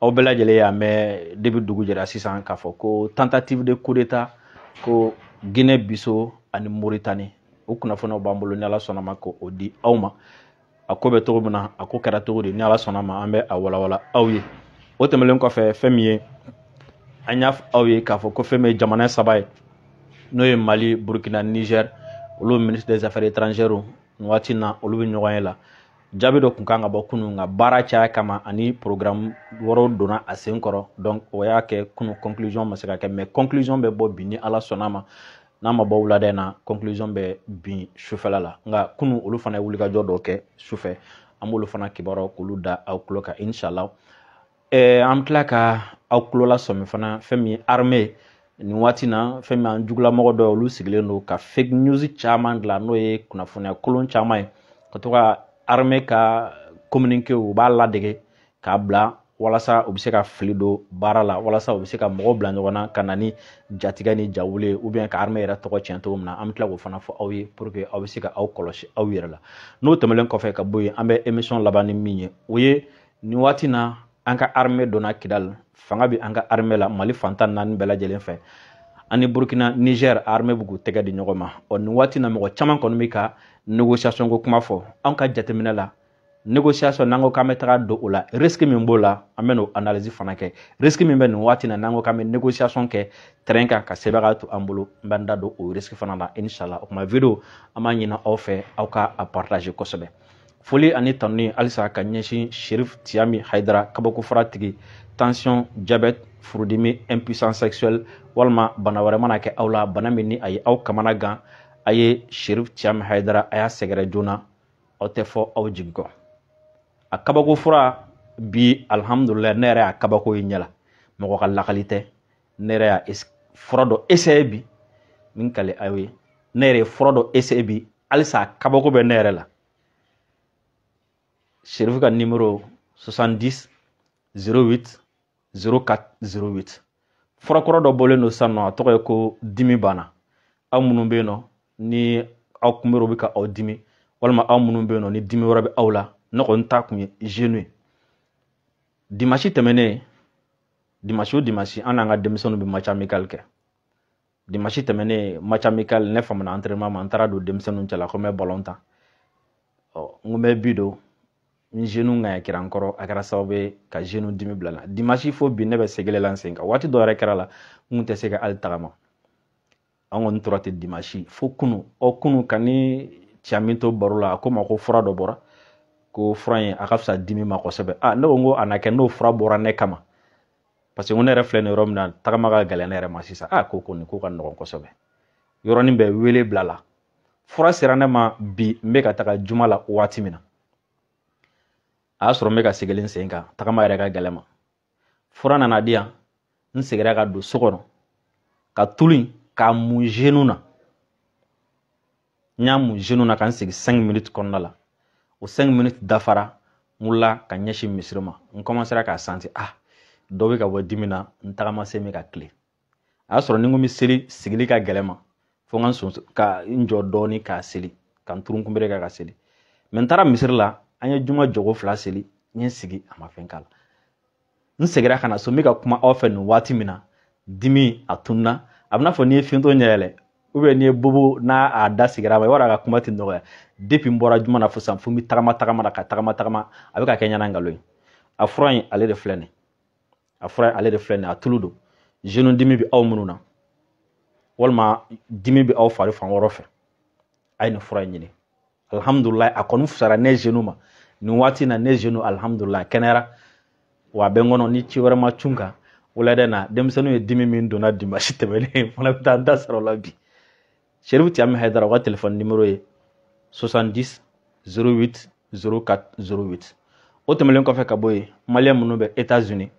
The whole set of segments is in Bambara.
Aw bɛɛ lajɛlen y'a mɛn depuis dugu jɛra sisan k'a fɔ ko tentative de coup d'état ko Guinée Bissau ani Mauritanie, o kunnafoniyaw b'an bolo. Ni Ala sɔnna ma, ko o di aw ma, a ko bɛ cogo min na, a ko kɛra cogo di, ni Ala sɔnna ma, an bɛ a walawala aw ye. O tɛmɛnen kɔfɛ, fɛn min ye, an y'a fɔ aw ye k'a fɔ ko fɛn min ye jamana saba ye, n'o ye Mali, Burkina, Niger, olu ministre des Affaires étrangères, nin waati in na olu bɛ ɲɔgɔn ye la. Jaabi dɔ tun kan ka bɔ kunun, nka baara caya kama ani programme wɛrɛw donna a sen kɔrɔ, donc o y'a kɛ kunun conclusion ma se ka kɛ. Mais conclusion bɛ bɔ bi ni Ala sɔnna ma. N'a ma bɔ wulada in na, conclusion bɛ bin sufɛla la. Nka kunun olu fana ye wulikajɔ dɔw kɛ sufɛ, an b'olu fana kibaruyaw k'olu da aw tulo kan, inshallah. An bɛ tila ka aw tulo lasɔmi fana, fɛn min ye armée, nin waati na, fɛn min an jugulamɔgɔ dɔw, olu sigilen don ka fake news caman dilan, n'o ye kunnafoniya kolon caman ye, ka to ka armée ka communiqué, u b'a ladege k'a bila walasa u bɛ se ka fili don baara la, walasa u bɛ se ka mɔgɔw bila ɲɔgɔn na ka na ni jatigɛ ni jawuli ye, ou bien ka armée yɛrɛ tɔgɔ tiɲɛ cogo min na. An bɛ tila k'o fana fɔ aw ye pour que aw bɛ se ka aw kɔlɔsi aw yɛrɛ la. N'o tɛmɛnen kɔfɛ ka bɔ yen, an bɛ émission laban ni min ye, o ye nin waati na an ka armée donna Kidal, fanga bɛ an ka armée la Mali fan 14 bɛɛ lajɛlen fɛ, ani Burkina, Niger armée bɛ k'u tɛgɛ di ɲɔgɔn ma. Ɔ, nin waati na, mɔgɔ caman kɔni bɛ ka négociation ko kuma fɔ. Anw ka jateminɛ la, négociation, n'an ko k'an bɛ taga don o la, risque min b'o la, an bɛ n'o analyse fana kɛ. Risque min bɛ nin waati na, n'an ko k'an bɛ négociation kɛ terrain kan ka sɛbɛn to an bolo, n bɛ n da don o risque fana la, inshallah. O kuma vidéo, an b'a ɲini aw fɛ, aw ka a partager kosɛbɛ. Foli ani tanuni halisa ka ɲɛsin Sherif Tiyami Hayidara, kabako fura tigi. Tension, diabète, furudimi, impuissance sexuelle, walima bana wɛrɛ mana kɛ aw la, bana min ni a ye aw kamana gan, a ye Sherif Tiyami Hayidara, a y'a sɛgɛrɛ joona, aw tɛ fɔ aw jigi kɔ. A kabako fura bi, alhamdulilayi, ne yɛrɛ y'a kabako ye ɲɛ la, mɔgɔ ka lakali tɛ. Ne yɛrɛ y'a fura dɔ essayer bi min kale aw ye, ne yɛrɛ ye fura dɔ essayer bi, halisa a kabako bɛ ne yɛrɛ la. Sherif ka numéro 70 08 04 08. Furakɔrɔ dɔ bɔlen don sisan nɔ, a tɔgɔ ye ko dimi banna. Aw minnu bɛ yen nɔ ni aw kunbɛrɛw bɛ ka aw dimi, walima aw minnu bɛ yen nɔ ni dimi wɛrɛ bɛ aw la, ne kɔni ta kun ye genou ye. Dimanche tɛmɛnen, dimanche o dimanche, an n'an ka denmisɛnninw bɛ match amical kɛ. Dimanche tɛmɛnen, match amical, ne famana entraînement ma, n taara don denmisɛnninw cɛla ko n bɛ ballon ta. Ɔ, n ko n bɛ bi don, n genou ŋaɲa kɛra n kɔrɔ, a kɛra sababu ye ka genou dimi bila n na. Dimanche fo bi, ne bɛ segele la n sen kan. Waati dɔ yɛrɛ kɛra la, n kun tɛ se ka hali tagama. An kɔni tora ten dimanche fo kunu. Ɔ, kunu ka ni Cami to baro la, a ko ma ko fura dɔ bɔra, ko fura in a ka fisa dimi ma kosɛbɛ. A ne ko n ko a na kɛ n'o fura bɔra ne kama, parce que n ko ne yɛrɛ filɛ nin yɔrɔ min na, tagama ka gɛlɛn ne yɛrɛ ma sisan. A ko nin ko ka nɔgɔn kosɛbɛ. Yɔrɔnin bɛɛ wele bila la, fura sera ne ma bi. N bɛ ka taga juma la waati min na, a y'a sɔrɔ n bɛ ka segin n sen kan, tagama yɛrɛ ka gɛlɛn ma. Fura nana di yan, n seginna ka don so kɔnɔ ka tulu in k'a mun genou na. N y'a mun genou na ka n sigi 5 minutes kɔnɔna la. O 5 minutes dafara, n wulila ka ɲɛsin misiri ma. N commencera k'a santi, ah, dɔ bɛ ka bɔ dimi na, n tagama sen bɛ ka tile. A y'a sɔrɔ ni n ko n bɛ seli, sigili ka gɛlɛn ma, fo n ka n sɔn ka n jɔ dɔɔni k'a seli, ka n turun kunbere kɛ ka seli. Mais n taara misiri la, an ye juma jɔgo 2 seli, n ye n sigi, a ma fɛn k'a la. N seginna ka na so, n bɛ ka kuma aw fɛ nin waati min na, dimi a tununa. A bɛ n'a fɔ n'i ye fiyentɔ ɲɛ yɛlɛ, ou bien n'i ye bobo n'a a da sigira a ma, i b'a dɔn a ka kuma tɛ nɔgɔya. Depuis n bɔra juma na fo sisan, fo n bɛ tagama tagama la, ka tagama tagama, a bɛ ka kɛ ɲɛna nkalon ye. A fura in, ale de filɛ nin, a fura in, ale de filɛ nin, a tulu don. Genou dimi bɛ aw minnu na, walima dimi bɛ aw fari fan wɛrɛ fɛ, a ye nin fura in ɲini. Alhamdulilayi, a kɔni fisara ne genou ma nin waati in na. Ne genou, alhamdulilayi, kɛnɛyara wa a bɛ n kɔnɔ ni ci wɛrɛ ma cun kan. Wulada in na, denmisɛnninw ye dimi min donna dimanche tɛmɛnen, fana bɛ taa n da sɔrɔ o la bi. Sherif Tiyami Hayidara, u ka téléphone numéro ye 70 08 04 08. O tɛmɛnen kɔfɛ ka bɔ yen, maliyɛn minnu bɛ États-Unis,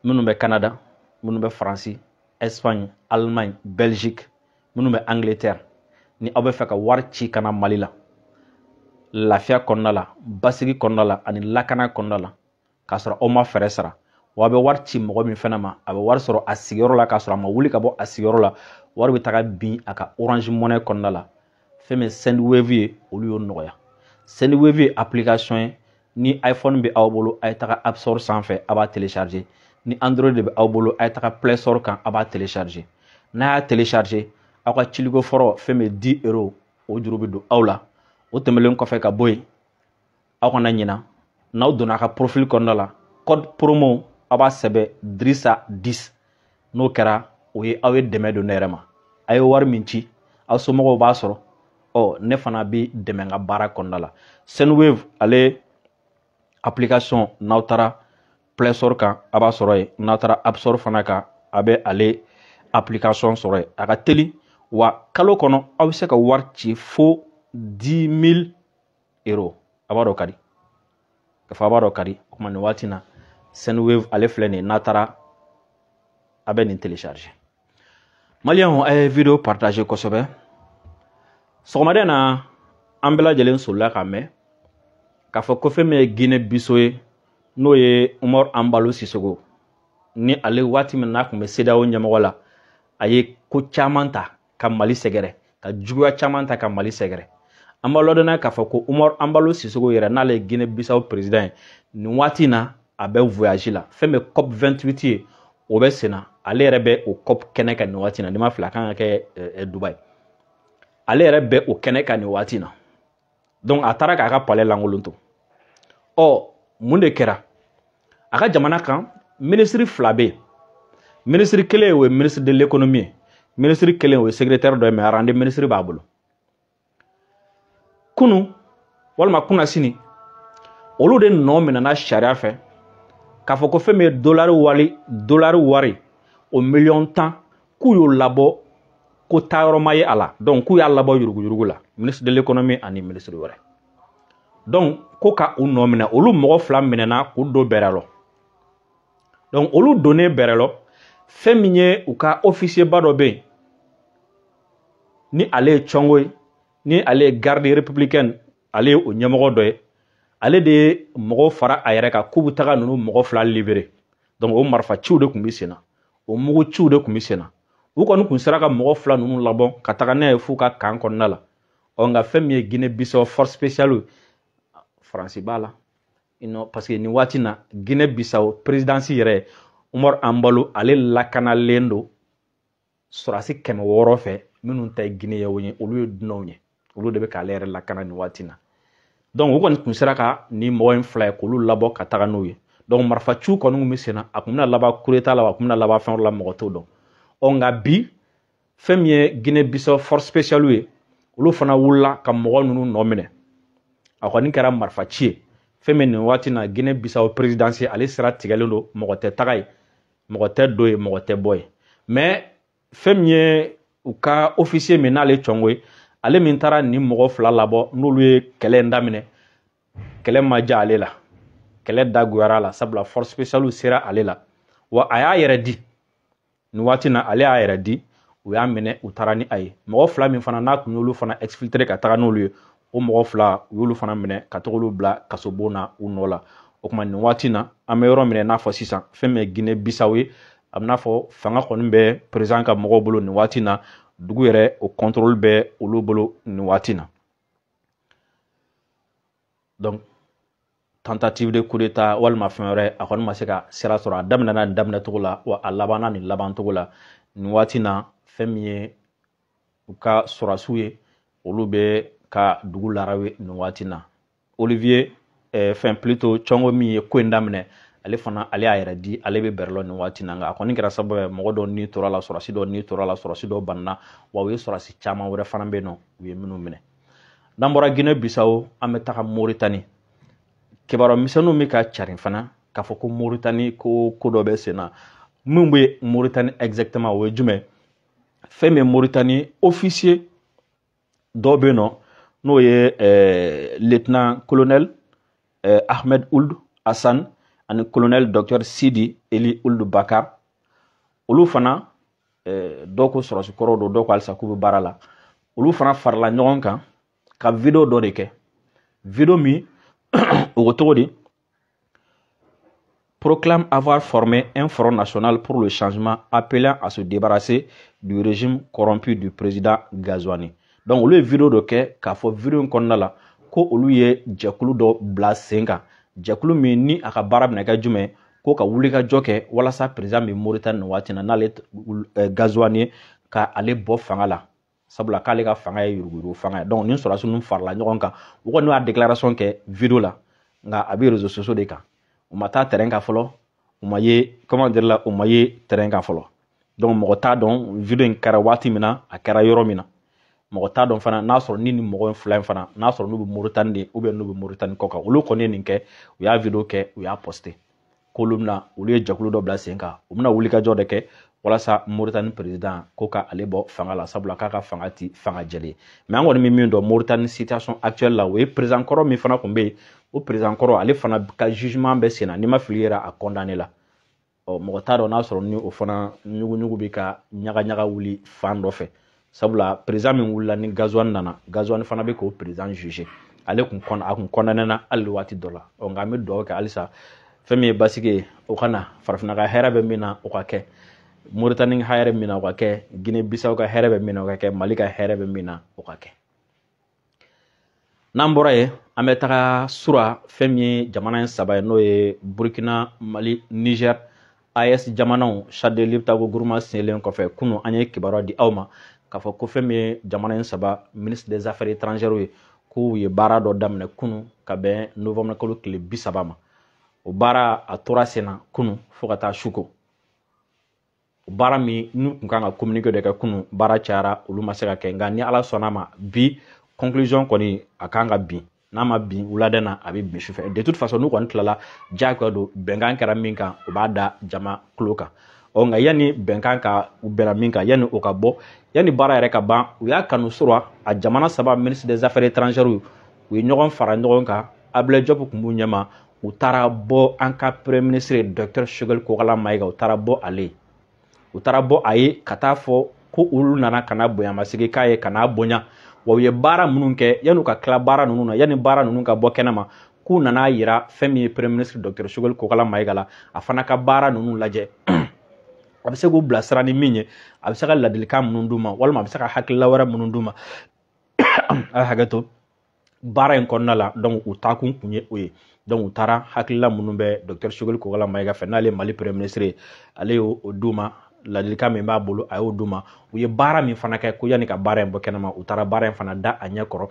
minnu bɛ Canada, minnu bɛ Faransi, Espagne, Allemagne, Belgique, minnu bɛ Angleterre, ni aw bɛ fɛ ka wari ci ka na Mali la lafiya kɔnɔna la, basigi kɔnɔna la ani lakana kɔnɔna la, k'a sɔrɔ aw ma fɛɛrɛ sara, wa a bɛ wari ci mɔgɔ min fana ma, a bɛ wari sɔrɔ a sigiyɔrɔ la k'a sɔrɔ a ma wuli ka bɔ a sigiyɔrɔ la, wari bɛ taga bin a ka Orange Money kɔnɔna la. Fɛn min Sendwave ye, olu y'o nɔgɔya. Sendwave ye application ye. Ni iPhone bɛ aw bolo, a ye taga App Store sanfɛ, a b'a télécharger. Ni Android de bɛ aw bolo, a ye taga Play Store kan, a b'a télécharger. N'a y'a télécharger, aw ka ciliko fɔlɔ fɛn bɛ 10 euros, o juru bɛ don aw la. O tɛmɛnen kɔfɛ ka bɔ yen, aw kana ɲina, n'aw donna a ka profil kɔnɔna la, code promo aw b'a sɛbɛn Drissa 10. N'o kɛra, o ye aw ye dɛmɛ don ne yɛrɛ ma. A ye wari min ci, aw somɔgɔw b'a sɔrɔ. Ɔ ne fana bɛ dɛmɛ n ka baara kɔnɔna la. Sendwave ale application, n'aw taara Play Store kan, a b'a sɔrɔ yen. N'aw taara App Store fana kan, a bɛ ale application sɔrɔ yen. A ka teli wa, kalo kɔnɔ aw bɛ se ka wari ci fo 10 000 euros. A b'a dɔn ka di ka fɔ, a b'a dɔn ka di. O tuma nin waati na, Sendwave ale filɛ nin ye, n'a taara a bɛ nin télécharger. Maliyɛnw, a ye vidéo partager kosɛbɛ. Sɔgɔmada in na, an bɛɛ lajɛlen solila k'a mɛn k'a fɔ ko fɛn min ye Guinée Bissau ye, n'o ye Umar Embalo Sissoco, ni ale waati min n'a tun bɛ CEDEAO ɲɛmɔgɔ la, a ye ko caman ta ka Mali sɛgɛrɛ, ka juguya caman ta ka Mali sɛgɛrɛ. An b'a ladɔnniya k'a fɔ ko Umar Embalo Sissoco yɛrɛ, n'ale ye Guinée Bissau président ye, nin waati in na a bɛ voyage la. Fɛn bɛ COP 28 ye, o bɛ sen na. Ale yɛrɛ bɛ o COP kɛnɛ kan nin waati in na. N'i ma fili, a kan ka kɛ Dubaï. Ale yɛrɛ bɛ o kɛnɛ kan nin waati in na. Donc a taara k'a ka palais lankolon to. Ɔ mun de kɛra a ka jamana kan? Minisiri fila bɛ yen. Minisiri kelen, o ye ministre de l'économie ye. Minisiri kelen, o ye secrétaire dɔ ye, mais rang de ministre b'a bolo. Kunu walima kunasini, olu de nɔ minɛna sariya fɛ k'a fɔ ko fɛn min ye dolari wari, dolari wari o miliyɔn 10, k'u y'o labɔ ko taayɔrɔ ma ye a la. Donc k'u y'a labɔ yuruguyurugu la, ministre de l'économie ani ministre wɛrɛ. Donc ko ka u nɔ minɛ, olu mɔgɔ fila minɛna k'u don bɛrɛ lɔ. Donc olu donnen bɛrɛ lɔ, fɛn min ye u ka officier ba dɔ bɛ yen, ni ale ye cɔngo ye, ni ale ye garde républicaine, ale ye o ɲɛmɔgɔ dɔ ye, ale de ye mɔgɔw fara a yɛrɛ kan k'u bɛ taga ninnu mɔgɔ fila libérer. Donc o marifaciw de tun bɛ sen na, o muguciw de tun bɛ sen na. U kɔni tun sera ka mɔgɔ fila ninnu labɔ ka taga n'a ye f'u ka camp kɔnɔna la. Ɔ nka fɛn min ye Guinée Bissau force spéciale, Faransi b'a la, parce que nin waati na, Guinée Bissau présidence yɛrɛ, Umar Embalo, ale lakanalen don sɔrɔdasi 600 fɛ, minnu ta ye Guinéenw ye, olu ye dunanw ye, olu de bɛ k'ale yɛrɛ lakana nin waati na. Donc u kɔni tun sera ka nin mɔgɔ in fila ye k'olu labɔ ka taga n'u ye. Donc marifaciw kɔni tun bɛ sen na, a tun bɛna laban coup d'état la wa, a tun bɛna laban fɛn wɛrɛ la, mɔgɔ t'o dɔn. Ɔ nka bi, fɛn min ye Guinée Bissau force spéciale ye, olu fana wulila ka mɔgɔ ninnu nɔ minɛ. A kɔni kɛra marifaci ye. Fɛn min nin waati na, Guinée Bissau présidence, ale sira tigɛlen don, mɔgɔ tɛ taga yen, mɔgɔ tɛ don yen, mɔgɔ tɛ bɔ yen. Mais fɛn min ye u ka officier min n'ale cɔngo ye, ale min taara nin mɔgɔ fila labɔ, n'olu ye kɛlɛ in daminɛ, kɛlɛ ma diya ale la, kɛlɛ dagoyara a la, sabula force spéciale sera ale la wa a y'a yɛrɛ di. Nin waati na, ale y'a yɛrɛ di, u y'a minɛ, u taara ni a ye. Mɔgɔ fila min fana n'a kun y'olu fana exfiltré ka taga n'olu ye, o mɔgɔ fila, u y'olu fana minɛ ka tɔgɔ bila kasobon na u nɔ la. O tuma nin waati na, an bɛ yɔrɔ min n'a fɔ sisan, fɛn min ye Guinée Bissau ye, a bɛ n'a fɔ fanga kɔni bɛ président ka mɔgɔw bolo nin waati na. Dugu yɛrɛ, o contrôle bɛ olu bolo nin waati na. Donc tentative de coup d'état walima fɛn wɛrɛ, a kɔni ma se ka sira sɔrɔ. A daminɛna nin daminɛcogo la wa, a labanna nin labancogo la. Nin waati na, fɛn min ye u ka sɔrɔdasiw ye, olu bɛ ka dugu larawe nin waati na. Olivier fɛn plutôt cɔngo min ye ko in daminɛ, ale fana, ale y'a yɛrɛ di, ale bɛ bɛrɛ lɔ nin waati na. Nka a kɔni kɛra sababu ye mɔgɔ dɔw ni tora la, sɔrɔdasi dɔw ni tora la, sɔrɔdasi dɔw banna wa, u ye sɔrɔdasi caman wɛrɛ fana bɛ yen nɔ, u ye minnu minɛ. N'an bɔra Guinée Bissau, an bɛ taga Moritani. Kibaruya misɛnninw bɛ ka carin fana k'a fɔ ko Moritani, ko ko dɔ bɛ sen na. Min bɛ Moritani exactement, o ye jumɛn? Fɛn min Moritani officier dɔw bɛ yen nɔ, n'o ye lieutenant colonel Ahmed Ould Hassan ani colonel docteur Sidi Eli Ould Bakar, olu fana, dɔw ko sɔrɔsi kɔrɔw don, dɔw ko halisa k'u bɛ baara la. Olu fana farala ɲɔgɔn kan ka vidéo dɔ de kɛ, vidéo min o ko cogo di? Proclame avoir formé un front national pour le changement, appelant à se débarrasser du régime corrompu du président Ghazouani. Donc olu ye vidéo dɔ kɛ k'a fɔ vidéo in kɔnɔna la ko olu ye jɛkulu dɔ bila sen kan. Jɛkulu min ni a ka baara bɛna kɛ jumɛn ko ka wulikajɔ kɛ walasa président min Mauritanie nin waati na n'ale Ghazouani ye ka ale bɔ fanga la, sabula k'ale ka fanga ye yuruguyurugu fanga ye. Donc ni sɔrɔdasi ninnu farala ɲɔgɔn kan, u kɔni y'a déclaration kɛ vidéo la, nka a bɛ réseaux sociaux de kan. U ma taa terrain kan fɔlɔ, u ma ye, comment dire la, u ma ye terrain kan fɔlɔ. Donc mɔgɔ t'a dɔn vidéo in kɛra waati min na, a kɛra yɔrɔ min na. Mɔgɔ t'a dɔn fana n'a sɔrɔ ni nin mɔgɔ in fila in fana, n'a sɔrɔ n'u bɛ Mauritanie de ou bien n'u bɛ Mauritanie kɔ kan. Olu kɔni ye nin kɛ, u y'a vidéo kɛ, u y'a posté k'olu bɛna, olu ye jɛkulu dɔ bila sen kan, u bɛna wulikajɔ de kɛ walasa Mauritanie président ko ka ale bɔ fanga la, sabula k'a ka fanga ti fanga jɛlen. Mais an kɔni bɛ min dɔn Mauritanie situation actuelle la, o ye président kɔrɔ min fana tun bɛ yen, o président kɔrɔ ale fana ka jugement bɛ sen na, n'i ma fili yɛrɛ a condamné la. Ɔ mɔgɔ t'a dɔn n'a sɔrɔ ni o fana ɲugu-ɲugu bɛ ka ɲaga-ɲaga wuli fan dɔ fɛ, sabula président min wulila ni Ghazouani nana, Ghazouani fana bɛ k'o président juger, ale kun kɔn a kun condamné na hali waati dɔ la. Ɔ nka an bɛ dugawu kɛ halisa fɛn min ye basigi ye, o ka na farafinna ka hɛrɛ bɛ min na o ka kɛ, Mauritanie ka hɛrɛ min na o ka kɛ, Guinée Bissau ka hɛrɛ bɛ min na o ka kɛ, Mali ka hɛrɛ bɛ min na o ka kɛ. N'an bɔra yen, an bɛ taga sura fɛn min ye jamana in saba ye, n'o ye Burkina, Mali, Niger, AES jamanaw Charte de Liptako Gourma signelen kɔfɛ. Kunun an ye kibaruya di aw ma k'a fɔ ko fɛn min ye jamana in saba ministre des affaires étrangères ye, k'u ye baara dɔ daminɛ kunun ka bɛn novembre kalo tile 30 ma. O baara a tora sen na kunun fo ka taa su ko. O baara min n'u tun kan ka communiqué dɔ kɛ kunun, baara cayara, olu ma se ka kɛ. Nka ni Ala sɔnna ma, bi conclusion kɔni a kan ka bin, n'a ma bin wulada na, a bɛ bin sufɛ. De toute façon, n'u kɔni tilala, diyagoya don, bɛnkan kɛra min kan, o b'a da jama tulo kan. Ɔ nka yanni bɛnkan ka u bɛnna min kan, yanni o ka bɔ, yanni baara yɛrɛ ka ban, u y'a kanu sɔrɔ a jamana saba ministre des affaires étrangères u ye ɲɔgɔn fara ɲɔgɔn kan. Abdoulaye Diop tun b'u ɲɛma, u taara bɔ an ka premier ministre docteur Choguel Kokalla Maïga, u taara bɔ ale ye, u taara bɔ a ye ka taa fɔ ko olu nana ka na bonyamasegin k'a ye, ka n'a bonya. Wa u ye baara minnu kɛ, yan'u ka tila baara ninnu na, yanni baara ninnu ka bɔ kɛnɛ ma, k'u nana yira fɛn min ye premier ministre docteur Choguel Kokalla Maïga la, a fana ka baara ninnu lajɛ, a bɛ se k'u bilasira ni min ye, a bɛ se ka ladilikan minnu d'u ma, walima a bɛ se ka hakilila wɛrɛ minnu d'u ma. A hakɛ to baara in kɔnɔna la. Donc u taakun kun ye o ye. Donc u taara hakilila minnu bɛ docteur Choguel Kokalla Maïga fɛ, n'ale ye Mali premier ministre ye, ale y'o d'u ma. Ladilikan min b'a bolo, a y'o d'u ma. U ye baara min fana kɛ, ko yanni ka baara in bɔ kɛnɛma, u taara baara in fana da a ɲɛ kɔrɔ,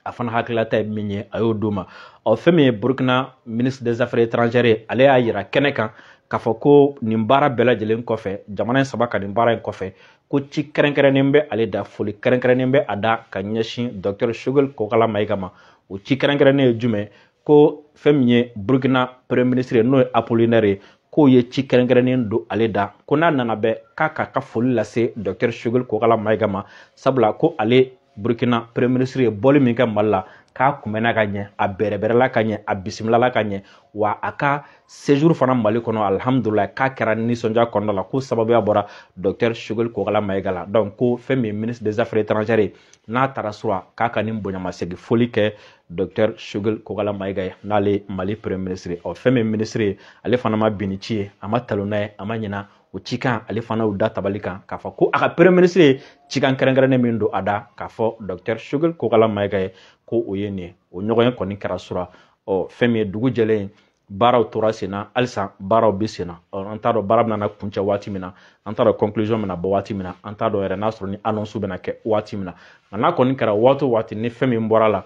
a fana hakililata ye min ye, a y'o d'u ma. Ɔ fɛn min ye Burkina ministre des affaires étrangères ye, ale y'a yira kɛnɛ kan k'a fɔ ko nin baara bɛɛ lajɛlen kɔfɛ, jamana in saba ka nin baara in kɔfɛ, ko ci kɛrɛnkɛrɛnnen bɛ ale da, foli kɛrɛnkɛrɛnnen bɛ a da ka ɲɛsin docteur Choguel Kokalla Maïga ma. O ci kɛrɛnkɛrɛnnen ye jumɛn? Ko fɛn min ye Burkina premier ministre ye, n'o ye Apollinaire ye, k'o ye ci kɛrɛnkɛrɛnnen don ale da, ko n'a nana bɛɛ k'a k'a ka foli lase docteur Choguel Kokalla Maïga ma, sabula ko ale Burkina premier ministre ye bɔli min kɛ Mali la, k'a kunbɛnna ka ɲɛ, a bɛrɛbɛrɛla ka ɲɛ, a bisimilala ka ɲɛ, wa a ka séjour fana Mali kɔnɔ, alhamdulilayi, k'a kɛra nisɔndiya kɔnɔna la, ko sababuya bɔra docteur Choguel Kokalla Maïga la. Donc ko fɛn min ye ministre des affaires étrangères ye, n'a taara sura, k'a ka nin bonyamasegin foli kɛ docteur Choguel Kokalla Maïga ye, n'ale Mali premier ministre ye. Ɔ fɛn min ministre ye, ale fana ma bin ni ci ye, a ma talon n'a ye, a ma ɲina o cikan, ale fana y'o da tabali kan k'a fɔ ko a ka premier ministre ye cikan kɛrɛnkɛrɛnnen min don a da k'a fɔ docteur Choguel Kokalla Maïga ye, ko o ye nin ye. O ɲɔgɔn ye kɔni kɛra sura. Ɔ fɛn min ye dugu jɛlen, baaraw tora sen na, halisa baaraw bɛ sen na. Ɔ an t'a dɔn baara bɛna na kuncɛ waati min na, an t'a dɔn conclusion bɛna bɔ waati min na, an t'a dɔn yɛrɛ n'a sɔrɔ ni annonce bɛna kɛ waati min na. Nka n'a kɔni kɛra waati o waati, ni fɛn min bɔra la,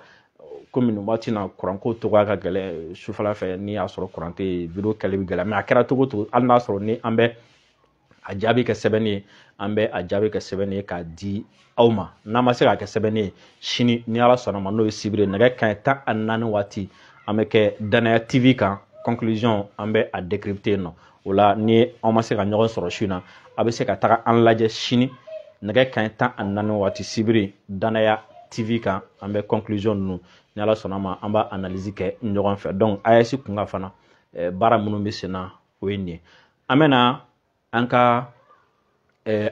komi nin waati na kuranko cogoya ka gɛlɛn sufɛla fɛ, n'i y'a sɔrɔ kuran tɛ yen, vidéo kɛli bɛ gɛlɛya. Mais a kɛra cogo o cogo, hali n'a sɔrɔ ni an bɛ a jaabi kɛ sɛbɛnni ye, an bɛ a jaabi kɛ sɛbɛnni ye k'a di aw ma. N'an ma se k'a kɛ sɛbɛnni ye, sini ni Ala sɔnna ma, n'o ye sibiri nɛgɛ kanɲɛ 14 waati, an bɛ kɛ Danaya TV kan, conclusion an bɛ a décrypter yen nɔ. O la ni aw ma se ka ɲɔgɔn sɔrɔ su in na, a bɛ se ka taga an lajɛ sini nɛgɛ kanɲɛ 14 waati, sibiri, Danaya TV kan, an bɛ conclusion ninnu, ni Ala sɔnna ma, an b'a analyse kɛ ɲɔgɔn fɛ. Donc AES kun kan fana, baara minnu bɛ sen na, o ye nin ye. An bɛ na an ka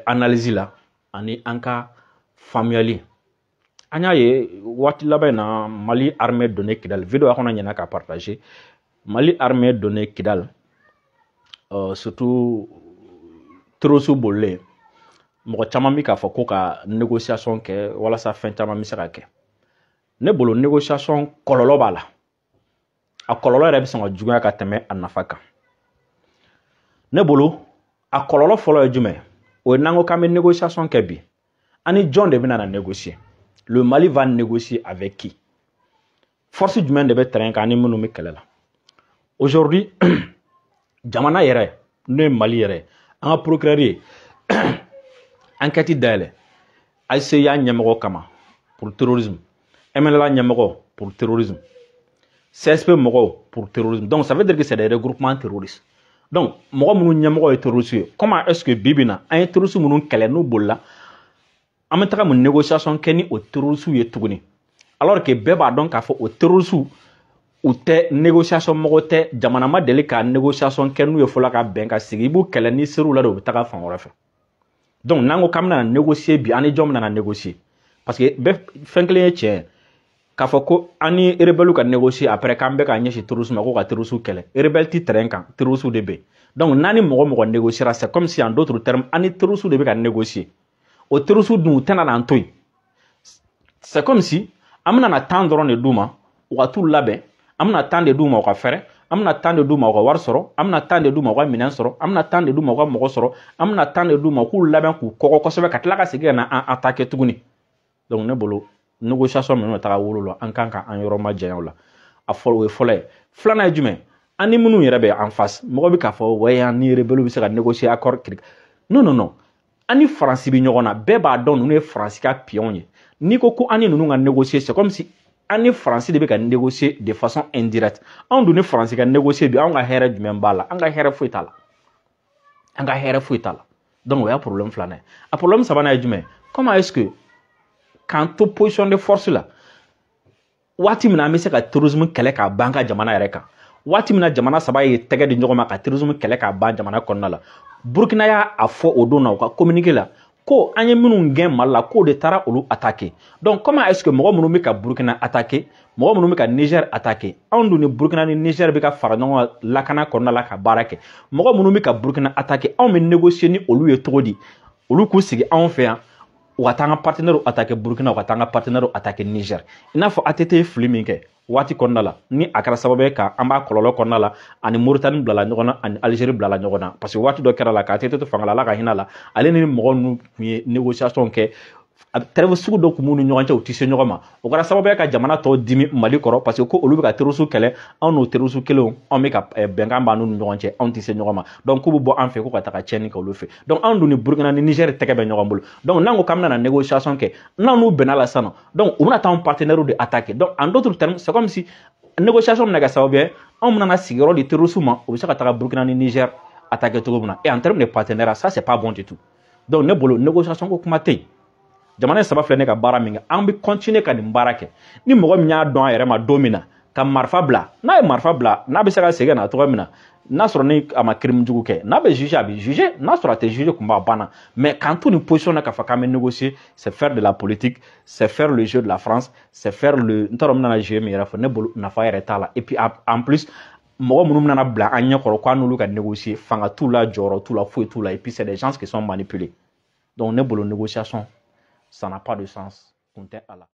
analyse la ani an ka faamuyali. An y'a ye waati laban in na, Mali armée donnen Kidal, vidéo a kɔnɔ ɲɛna ka partager, Mali armée donnen Kidal, surtout terroriste bolilen, mɔgɔ caman bɛ k'a fɔ ko ka négociation kɛ walasa fɛn caman bɛ se ka kɛ. Ne bolo, négociation kɔlɔlɔ b'a la. A kɔlɔlɔ yɛrɛ bɛ sɔn ka juguya ka tɛmɛ a nafa kan. Ne bolo, a kɔlɔlɔ fɔlɔ ye jumɛn? O ye n'an ko k'an bɛ négociation kɛ bi, an ni jɔn de bɛna na négocier? Le Mali va négocier avec qui? Force jumɛn de bɛ terrain kan ani minnu bɛ kɛlɛ la? Aujourd'hui, jamana yɛrɛ, n'o ye Mali yɛrɛ, an ka procureur ye enquête dayɛlɛ HCI ɲɛmɔgɔ kama pour terrorisme, MNLA ɲɛmɔgɔ pour terrorisme, CSP mɔgɔw pour terrorisme. Donc ça veut dire que c'est des regroupements terroristes. Donc mɔgɔ minnu ɲɛmɔgɔ ye terroriste ye, comment est-ce que bi bi na an ye terroriste minnu kɛlɛ n'u bolila, an bɛ taga mun négociation kɛ ni o terroriste ye tuguni, alors que bɛɛ b'a dɔn k'a fɔ o terroriste u tɛ négociation mɔgɔ tɛ, jamana ma deli ka négociation kɛ n'u ye fɔlɔ ka bɛn ka sigi. I b'u kɛlɛ, ni ser'u la de, u bɛ taga fan wɛrɛ fɛ. Donc n'an ko k'an bɛna négocier bi, an ni jɔn bɛna négocier? Parce que bɛɛ fɛn kelen ye tiɲɛ ye, k'a fɔ ko an ni rebelle ka négocier, après k'an bɛ ka ɲɛsin terrorisme ma, ko ka terroriste kɛlɛ. Rebelle ti terrain kan, terroriste de bɛ yen. Donc n'an ni mɔgɔ mɔgɔ négociera, c'est comme si, en d'autres termes, an ni terroriste de bɛ ka négocier. O terroriste dun, u tɛna n'an to yen. C'est comme si an bɛna na temps dɔrɔn de d'u ma, u ka t'u labɛn. An bɛna temps de d'u ma, u ka fɛrɛ. An bɛna temps de d'u ma, u ka wari sɔrɔ. An bɛna temps de d'u ma, u ka minɛn sɔrɔ. An bɛna temps de d'u ma, u ka mɔgɔ sɔrɔ. An bɛna temps de d'u ma, k'u labɛn, k'u kɔgɔ kosɛbɛ, ka tila ka segin ka na an attaquer tuguni. Donc ne bolo, négociation minnu bɛ taga wolo la, an kan ka an yɔrɔ ma janya o la. A fɔlɔ, o ye fɔlɔ ye. Filanan ye jumɛn? An ni minnu yɛrɛ bɛ en face, mɔgɔ bɛ k'a fɔ ouais, an ni rebelle bɛ se ka négocier accord kiri. Non, non, non, an ni Faransi bɛ ɲɔgɔn na, bɛɛ b'a dɔn ninnu ye Faransi ka pion ye. N'i ko ko an ni ninnu ka négocier, c'est comme si an ni Faransi de bɛ ka négocier de façon indirecte. Anw dun ni Faransi ka négocier bi, anw ka hɛrɛ jumɛn b'a la? An ka hɛrɛ foyi t'a la, an ka hɛrɛ foyi t'a la. Donc o y'a problème filanan ye. A problème sabanan ye jumɛn? Comment est-ce que k'an to position de force la, waati min na an bɛ se ka terrorisme kɛlɛ k'a ban ka jamana yɛrɛ kan, waati min na jamana saba ye tɛgɛ di ɲɔgɔn ma ka terrorisme kɛlɛ k'a ban jamana kɔnɔna la, Burukina y'a a fɔ o don na u ka communiqué la ko an ye minnu gɛn Mali la, k'o de taara olu attaquer. Donc comment est-ce que mɔgɔ minnu bɛ ka Burukina attaquer, mɔgɔ minnu bɛ ka Niger attaquer, anw dun ni Burukina ni Niger bɛ ka fara ɲɔgɔn kan lakana kɔnɔna la ka baara kɛ, mɔgɔ minnu bɛ ka Burukina attaquer, anw bɛ négocier ni olu ye cogo di? Olu k'u sigi anw fɛ yan, u ka taa an ka partenaire attaquer Burukina, u ka taa an ka partenaire attaquer Niger. I n'a fɔ ATT ye fili min kɛ waati kɔnɔna la, ni a kɛra sababu ye ka an b'a kɔlɔlɔ kɔnɔna la, ani Moritani bilala ɲɔgɔn na, ani Algérie bilala ɲɔgɔn na, parce que waati dɔ kɛra la ka ATT to fanga la, Ala ka hinɛ la, ale ni mɔgɔ ninnu tun ye négociation kɛ, trêve sugu dɔ tun b'u ni ɲɔgɔn cɛ, u tɛ se ɲɔgɔn ma. O kɛra sababu ye ka jamana tɔw dimi Mali kɔrɔ, parce que ko olu bɛ ka terroristes kɛlɛ, anw n'o terroristes kelenw, anw bɛ ka bɛnkan b'an n'u ni ɲɔgɔn cɛ, anw tɛ se ɲɔgɔn ma. Donc k'u bɛ bɔ an fɛ ko ka taga tiɲɛni kɛ olu fɛ. Donc anw dun ni Burukina ni Niger tɛgɛ bɛ ɲɔgɔn bolo. Donc n'an ko k'an bɛna négociation kɛ, n'an n'u bɛnna la sisan nɔ, donc u bɛna taa anw partenaires de attaquer. Donc en d'autres termes, c'est comme si négociation bɛna kɛ sababu ye anw bɛna sigiyɔrɔ di terroristes ma, u bɛ se ka taga Burukina ni Niger attaquer cogo min na. Et en termes de partenariat, ça c'est pas bon du tout. Donc ne bolo, négociation ko kuma tɛ yen. Jamana in saba filɛ, ne ka baara min kɛ, an bɛ continuer ka nin baara kɛ. Ni mɔgɔ min y'a dɔn a yɛrɛ ma don min na ka marifa bila, n'a ye marifa bila, n'a bɛ se ka segin ka na cogoya min na, n'a sɔrɔ ni a ma crime jugu kɛ, n'a bɛ juger, a bɛ juger, n'a sɔrɔ a tɛ juger, kun b'a banna. Mais k'an to nin position na k'a fɔ k'an bɛ négocier, c'est faire de la politique, c'est faire le jeu de la France, c'est faire le, n t'a dɔn n bɛna jeu min yɛrɛ fɔ. Ne bolo, nafa yɛrɛ t'a la. Et puis en plus, mɔgɔ minnu bɛna bila an ɲɛkɔrɔ k'an n'olu ka négocier, fanga t'u la, jɔyɔrɔ t'u la, foyi t'u la. Et puis c'est des gens qui sont manipulés. Donc ne bolo, négociation, ça n'a pas de sens, kun tɛ a la.